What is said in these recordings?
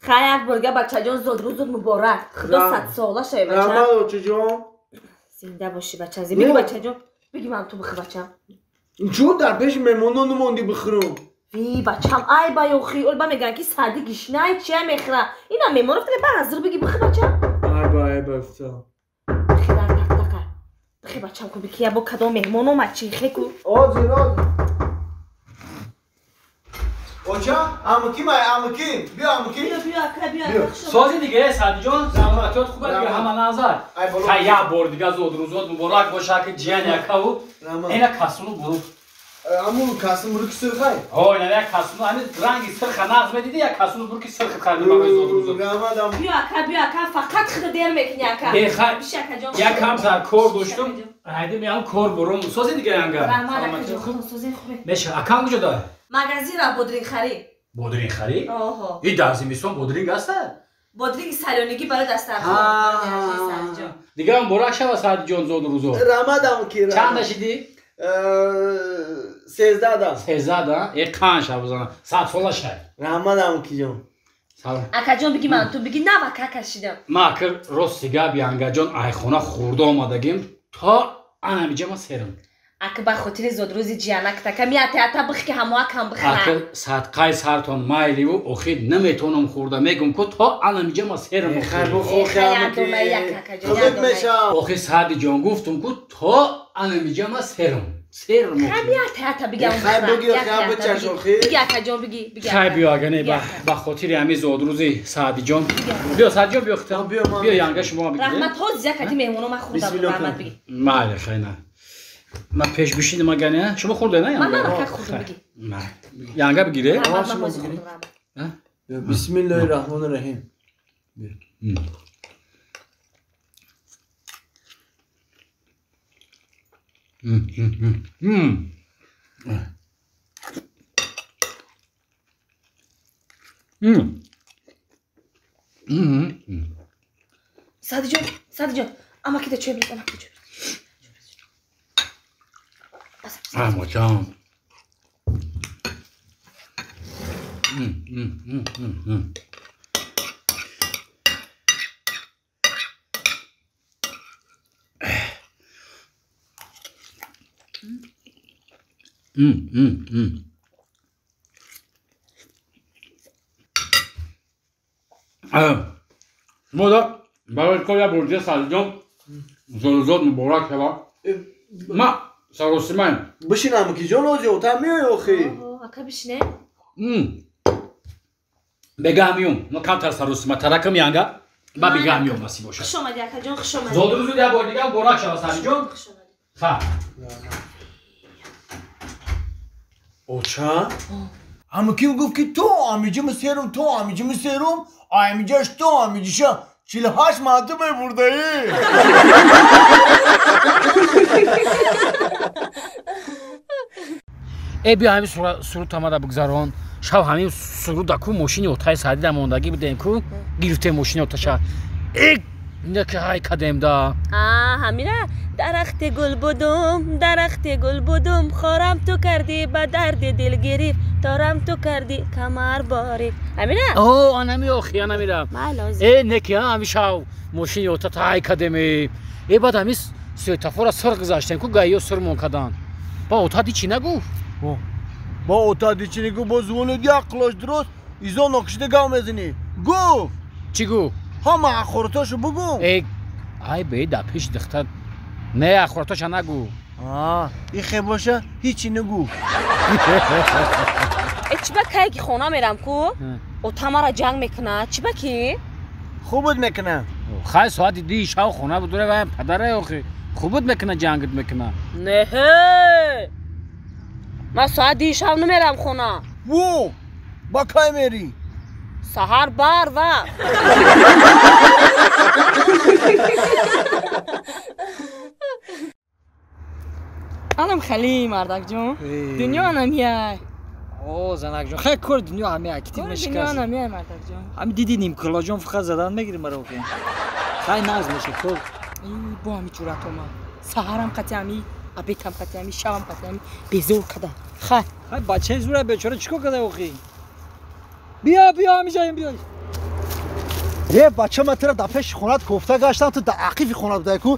Хай як борга бачаҷон зодрӯзот муборак. Худо садсола шавӣ бача. Раҳмат очаҷон. Зинда бошӣ бача. Биги бачаҷон. Биги ман ту бихӯр бачам. Чун дар пеши меҳмонон намондӣ бихӯрам? Ви бачам ай ба ёхи. Ол ба мегӯянд ки сади гишнай чия мехӯра. Инам меҳмон рафта ба ҳазир биги бихӯр бачам. Ай ба ай ба фта. Бихӯр тақ-тақа. Бихӯр бачам ку бики бо кадом меҳмон омад чи хе ку. Озир озир. Оча, амаким ай амаким. Биё амаким. Биё биё ака биё. Сози дига Садиҷон, саломатиёт хуб дига ҳама назар. Хай як бор дига зодрӯзот муборак боша ки ҷиян якаву. Ина касуну бурук. Аму касум буруки сирхай. Ҳо, ина як касуну ҳамин ранги сирха нағз медиди, як касуну буруки сирх карди барои зодрӯзот. Раҳмат ам. Биё ака, биё ака, фақат худа дер мекунӣ ака. Э хай. Биш акаҷон. Як кам сар кор доштум. Ҳайди меам кор бурум. Сози дига янга. Раҳмат акаҷон, худо сози хубе. Меша, акам куҷо дорад? Магазинра бодринг харӣ. Бодринг харӣ? Оҳо. И дар зимистон бодринг аста? Бодринги салёнигӣ барои дастархон. Дига муборак шава Садиҷон зодрӯзот. Раҳмат амаки. Чанда шидӣ? 13 да. 13 да? Э қанд шав бизана. 100 сола шай. Раҳмат амакиҷон. Салом. Акаҷон биги ман ту биги нава кака шидам. Ма акр рости гап янгаҷон айхона хурда омадагим то анамиҷа ма серам. Ака ба хотири зодрӯзи ҷиянак така миате ата бих ки ҳамоакам бихӯра. Ака садқаи сартон майливу охир наметонам хӯрда мегум ку то анамиҷа ма серам. Охир Садиҷон гуфтум ку то анамиҷа ма серам. Серам. Хай биё агане ба хотири ҳами зодрӯзи Садиҷон. Биё Садиҷон биё хитам. Биё янга шумо бигиред. Раҳмат ҳози якати меҳмоно ма хӯрда раҳмат биги. Майли хай на. Ма пеш бишинам агане, шумо хӯрда на янга? Ман ака хӯрдам биги. Янга бигире? Шумо бигире. Бисмиллоҳир раҳмонир раҳим. Садиҷон, Садиҷон, амакида чой биред, амакида чой. Амаҷон. Шумо барои кор як бор дига Садиҷон зодрӯзот муборак шавад. Ма саросимаем. Бишин амакиҷон ози ота меои охи. Ака бишине. Бегаҳ меём. Ма камтар саросима таракам янга. Ба бегаҳ меём насиб бошад. Хуш омадӣ акаҷон, хуш омадӣ. Зодрӯзот як бор дига муборак шавад Садиҷон. Хуш омадӣ. Ха. Оча? Амаким гуфт ки то амиҷима серум, то амиҷима серум, амиҷаш то амиҷиша 48 маъду мебурдаӣ. Э биё ҳамин суруд тамада бигзарон. Шав ҳамин суруда ку мошини отаи Саъдида мондагӣ будем ку гирифтем мошини оташа. Э неки ҳай кадем да. А ҳамина дарахти гул будум, дарахти гул будум, хорам ту кардӣ ба дарди дил гирифт, торам ту кардӣ камар борик. Ҳамина? О, анами охи, анамира. Э неки ҳами шав мошини ота ҳай кадем. Э баъд ҳамин светофора сир гузаштем ку гаиё сирмон кадан. Ба ота ди чӣ нагуфт? Ба ота ди чӣ нагуфт? Бо зувонат як қулош дуруст изо нокшида гав мезанӣ. Гуфт. Чӣ гуфт? Ҳама ахоратошо бугӯ. Э ай бе дар пеши духтар не ахоратоша нагӯ. И хе боша ҳичи нагӯ. Э чӣ ба кае ки хона мерам ку ота мара ҷанг мекунад? Чӣ ба ки? Хубуд мекунад. Хай соати 2 шав хона будура ваям падара охи. Хубуд мекунад ҷангит мекунад. Неҳе. Ман соати 2 шав намерам хона. Во! Ба кай мерӣ? Саҳар бар вақт. Анам хали мардакҷон. Дунё анамияй. О, занакҷон, хай кори дунё ҳамияй, китиб мешикаст. Дунё анамияй мардакҷон. Ҳами диди нимкулоҷон фақат задан мегири маро охи. Хай нағз меша кор. Бо ҳами ҷуръат омад. Саҳарам қати ҳами, обедам қати ҳами, шабам қати ҳами безор када. Хай. Хай бачаи зура бечора чӣ кор када охи? Биё, биё, ҳамиҷаем биё. Е бача ман тура дар пеши хонат кофта гаштам, ту дар ақифи хонат будай ку.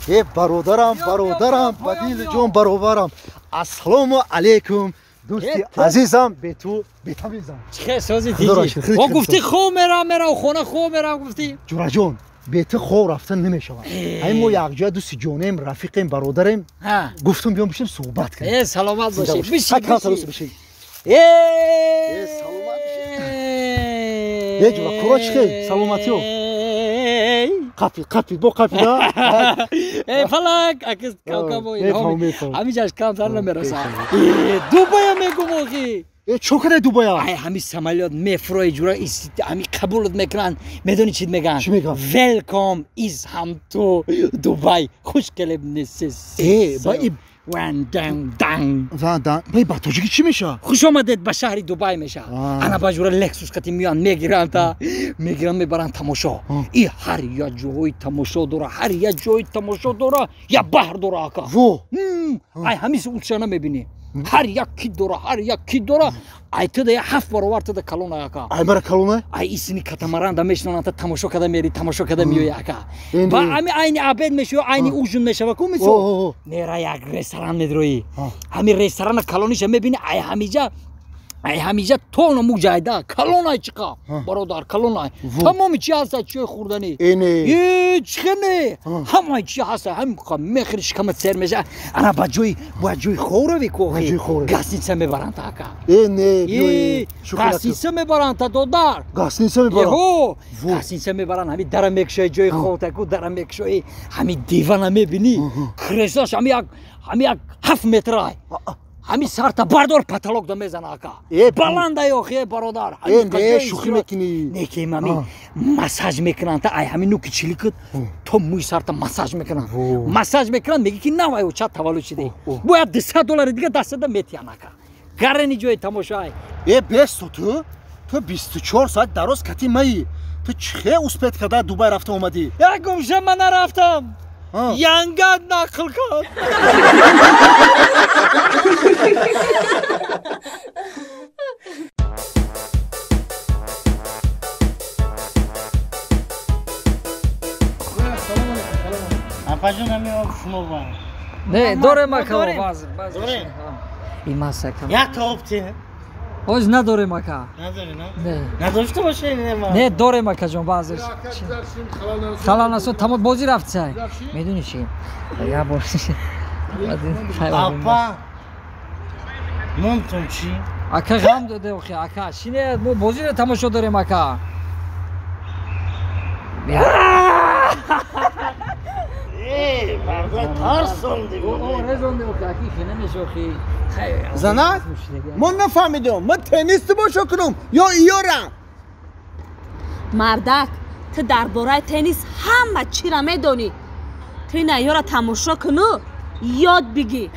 Е бародарам, бародарам, ба дили ҷон баробарам. Ассалому алайкум, дӯсти азизам, бе ту бетамизам. Чӣ сози диди? О гуфти хоб мерам, мерам хона хоб мерам гуфти. Ҷураҷон, бе ту хоб рафтан намешавад. Ҳамин мо якҷоя дӯсти ҷонем, рафиқем, бародарем. Гуфтум биём бишем суҳбат кунем. Э саломат бошӣ. Бишин, бишин. Э саломат бошӣ. Е ҷура, куро чӣ хел? Саломатиё? Қапи, қапи, бо қапи да? Э фалак, акис кам-кам ҳамиҷаш камтар намераса. Э Дубая мегум охи. Э чо кадай Дубая? Ай ҳами самолёт мефурои ҷура, ҳами қабулат мекунанд. Медони чӣ мегӯянд? Чӣ мегӯянд? Welcome is ҳам ту Дубай. Хуш келиб несис. Э ба и ван дан дан. Ван дан. Ба ба тоҷикӣ чӣ мешавад? Хуш омадед ба шаҳри Дубай мешавад. Ана ба ҷура Лексус қати меоянд, мегиранд та, мегиранд мебаранд тамошо. И ҳар як ҷои тамошо дора, ҳар як ҷои тамошо дора, як баҳр дора ака. Во. Ай ҳамиси учана мебинӣ. Ҳар як кит дора, ҳар як кит дора. Ай туда як 7 баробар туда калона ака. Ай мара калона? Ай исини катамаранда мешинонанд та тамошо када мери, тамошо када меои ака. Ба ами айни обед мешава, айни ужин мешава ку мисол. Мера як ресторан медрои. Ҳами ресторана калониша мебини, ай ҳамиҷа, ай ҳамиҷа то намук ҷайда, калонай чиқа, бародар, калонай. Тамоми чи ҳаста, чиёи хӯрданӣ. Э, чихе не? Ҳамаи чи ҳаста, ҳам мехӯри шикамат сер меша. Ана ба ҷои, бояд ҷои ховравӣ ку охи. Гостиница мебаранд ака. Э, не, биёи. Гостиница мебаранд та додар. Гостиница мебаранд. Ҳо, гостиница мебаранд, ҳами дара мекушои ҷои ховта ку, дара мекушои, ҳами дивана мебинӣ. Креслаш ҳами як, ҳами як 7 метрай. Ҳами сарта бардор потолок да мезана ака. Баландай охи, бародар. Э, не, шӯхӣ мекунӣ. Не, ки ҳами массаж мекунанд та, ай ҳами нуки чиликат то мӯи сарта массаж мекунанд. Массаж мекунанд, мегӣ ки нав ай оча таваллуд шидаи. Бояд 200 доллари дига дастада метиҳанд ака. Гарени ҷои тамошоай. Э, бесто ту, ту 24 соат дароз кати маи. Ту чихе успет карда Дубай рафта омадӣ? Як гумша ман нарафтам. Янгат нақл кард. Апаҷон, ҳами об шумо ба. Не, дорем ака, баъзе, баъзе. Дорем? Имаса ака. Як та об те. Ҳоз надорем ака. Надорем, на? Не. Надошта бошед, не ма. Не, дорем акаҷон, баъзе. Халал насон, тамом бозӣ рафт сай. Медонӣ чӣ? Як бор. Апа, монтон чӣ? Ака ғам доде охи, ака. Шине, мо бозиро тамошо дорем ака. Э, барда тарсонди. О, резонди охи, аки хе намеши охи. Занак, ман нафаҳмидам, ман теннис тамошо кунам ё иёрам? Мардак, ту дар бораи теннис ҳама чиро медонӣ. Ту ина иёра тамошо куну, ёд бигир.